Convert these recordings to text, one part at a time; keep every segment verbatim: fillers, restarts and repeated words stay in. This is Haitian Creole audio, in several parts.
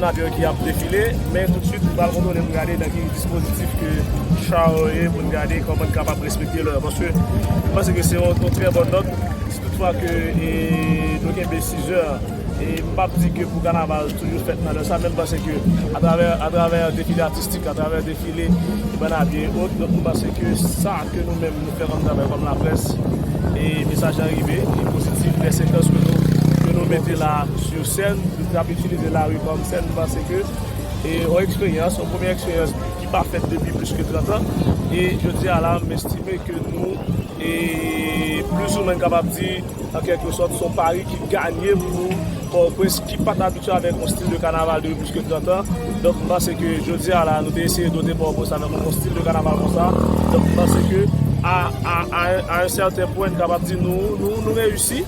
Avyon ki ap defile, men toutswit nou pral kontwole pou gade nan ki dispozitif ke cha yo ye, pou n gade kòman n kapab respekte lè. Paske m panse ke se yon, yon trè bòn nòt, si toutfwa ke, e, nou kenbe sizè, e m p ap di ke pou kanaval toujou fèt nan lè sa, men m panse ke atravè, atravè defile atistik, atravè defile bann abye e ot, donk m panse ke sa ke nou menm nou fè kòm travay kòm laprès, e mesaj lan rive, li pozitif, lè sekans ke nou, ke nou mete la sou sèn, nou t ap itilize lari kòm sèn, m panse ke, e, yon eksperyans, yon premye eksperyans ki pa fèt depi plis ke trant an, e jodi a la, m estime ke nou, e, plizoumwen kapab di, an kèlke sòt, se yon pari ki ganye pou Pòtoprens ki pa t abitye avèk yon stil de kanaval depi plis ke trant an. Donk, m panse ke jodi a la, nou te eseye dote Pòtoprens avèk yon stil de kanaval konsa. Donk, m panse ke a, a, a, a yon sèten pwen, n kapab di nou, nou, nou reyisi.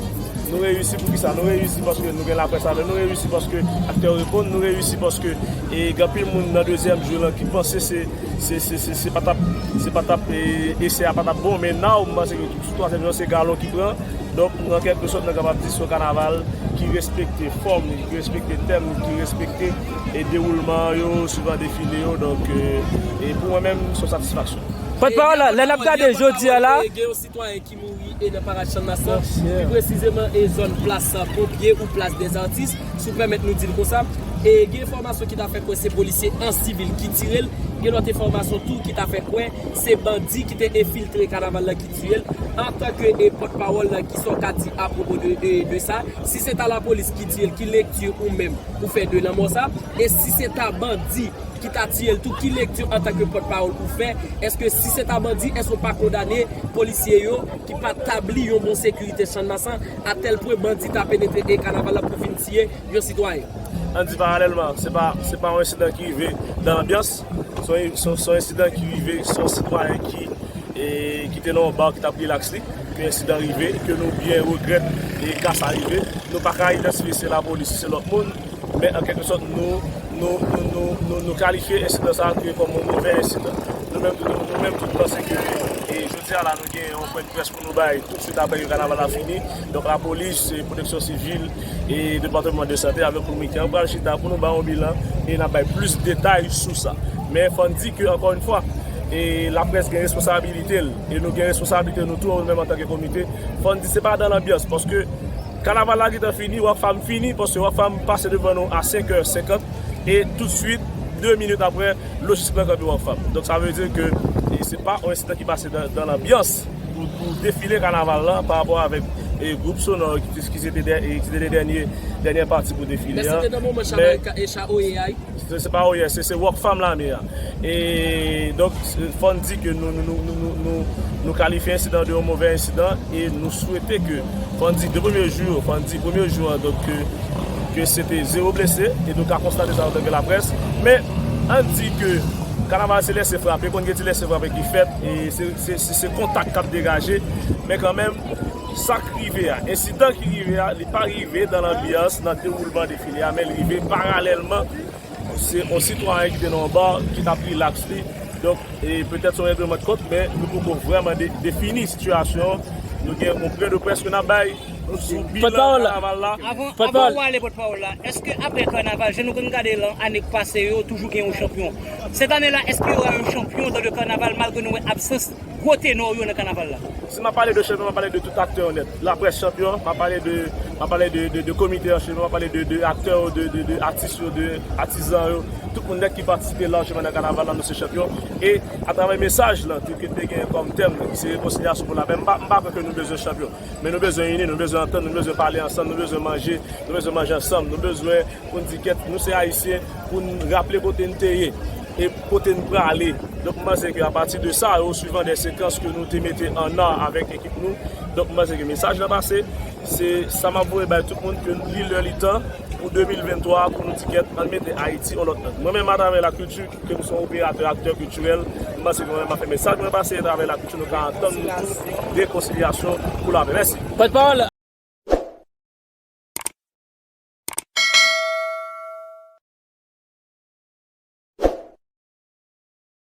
Nou reyisi poukisa? Nou reyisi paske nou gen laprès avè nou, nou reyisi paske aktè yo reponn, nou reyisi paske, e, gen anpil moun nan dezyèm jou lan ki panse se, se, se, se, se pa t ap, se pa t ap, e, esè a pa t ap bon, men now, m panse ke sou twazyèm jou, se galon ki pran. Donk, an kèlke sòt, nou kapab di se yon kanaval ki respekte fòm li, ki respekte tèm li, ki respekte, e, dewoulman yo, swivan defile yo. Donk, e, e pou mwen menm, se yon satisfaksyon. Pòtpawòl la, lè n ap gade jodi a la, e, gen yon sitwayen ki mouri, e, nan parad Channmas lan, pi presizeman, e, zòn plas Ponpye ou plas dèzatis, si w pèmèt nou di l konsa. E gen enfòmasyon ki ta fè kwè se polisye an sivil ki tire l. Gen lòt enfòmasyon tou ki ta fè kwè se bandi ki te enfiltre kanaval la ki tiye l. Antanke, e, pòtpawòl la, kisa w ka di apwopo de, de, de sa? Si se ta lapolis ki tiye l, ki lekti ou menm ou fè de lanmò sa? E si se ta bandi ki ta tiye l tou, ki lekti antanke pòtpawòl ou fè? Èske si se ta bandi, èske w pa kondane polisye yo ki pa tabli yon bon sekirite Channmas lan, atèl pwen bandi ta penetre e kanaval la pou vin tiye yon sitwayen? Ann di paralèlman, se pa, se pa yon ensidan ki rive nan anbyans, se yon, se yon, se yon ensidan ki rive, se yon sitwayen ki, e, ki te nan yon ba ki t ap rilaks li, ke ensidan rive, ke nou byen regrèt e ka sa rive. Nou pa ka idantifye si se lapolis, si se lòt moun, men an kèlke sòt, nou, nou, nou, nou, nou, nou kalifye ensidan sa a ke kòm yon move ensidan. Nou menm tou, nou menm tou, nou panse ke, e, jodi a la, nou gen yon pwen près pou nou bay toutswit apre ke kanaval la fini. Donk, lapolis, e, pwoteksyon sivil e depatman de sante avèk komite an pral chita pou nou bay yon bilan e n ap bay plis detay sou sa. Men fò n di ke, ankò yon fwa, e laprès gen responsabilite l e nou gen responsabilite nou tou, nou menm antanke komite. Fò n di se pa dan lanbyans, paske kanaval la gentan fini, Rockfam fini, paske Rockfam pase devan nou a senk è senkant e toutswit, de minit apre, lojistik lan kanpe Rockfam. Donk, sa vle di ke, e, se pa yon ensidan ki pase dan, dan lanbyans pou, pou defile kanaval la pa rapò avèk, e, gwoup sonò ki, ki se te dè-, e, ki se te dènye, dènye pati pou defile an. Men se te nan moman chavay ka-, e, cha oye a, wi. Se, se pa oye, se, se Rockfam lame a. E donk, se, fò n di ke nou, nou, nou kalifye ensidan de yon move ensidan e nou swete ke, fò n di, de premye jou yo, fò n di premye jou an, donk, ke, ke se te zewo blese, e nou ka konstate sa antanke laprès. Men, ann di ke kanaval se lese frape, konn gen ti lese frape ki fèt, e se, se, se, se kontak k ap degaje, men kanmenm, sa k rive a, ensidan ki rive a, li pa rive dan lanbyans, nan dewoulman defile a, men l rive paralèlman, se yon sitwayen ki te nan yon ba, ki t ap rilaks li. Donk, e petèt se yon règleman de kont, men nou poko vrèman de-, defini sitiyasyon an. Nou gen yon pwen de près ke n ap bay sou bilan kanaval la. Avan, avan w ale pòtpawòl la, èske apre kanaval, jan nou konn gade lan ane k pase yo, toujou gen yon chanpyon? Sèt ane la, èske y aura un champion dans le carnaval, malgre nou wè absans gwo tenò yo nan kanaval la? Si m ap pale de chanpyon, m ap pale de tout aktè yo nèt. Laprès chanpyon, m ap pale de, m ap pale de, de, de komite an chanpyon, m ap pale de, de aktè yo, de, de, de atis yo, de atizan yo, tout moun nèt ki patisipe lajman nan kanaval la, nou se chanpyon. E atravè mesaj lan, tou ke n te gen kòm tèm, se rekonsilyasyon pou lapè. M pa, m pa kwè ke nou bezwen chanpyon. Men nou bezwen ini, nou bezwen antann, nou bezwen pale ansanm, nou bezwen manje, nou bezwen manje ansanm, nou bezwen pou n di kèt, nou se Ayisyen, pou n raple kote n te ye e kote n prale. Donk, m panse ke apati de sa, o swivan de sekans ke nou te mete an art avèk ekip nou. Donk, m panse ke mesaj lan pase. Se sa m ap voye bay tout moun, ke li lè li tan pou de mil venntwa pou nou di kèt, ann mete Ayiti yon lòt nòt. Mwen menm, atravè lakilti, ke m se yon operatè, aktè kiltirèl, m panse ke mwen menm m ap fè mesaj mwen pase atravè lakilti, nou ka antann nou tou, rekonsilyasyon pou lapè. Mèsi. Pòtpawòl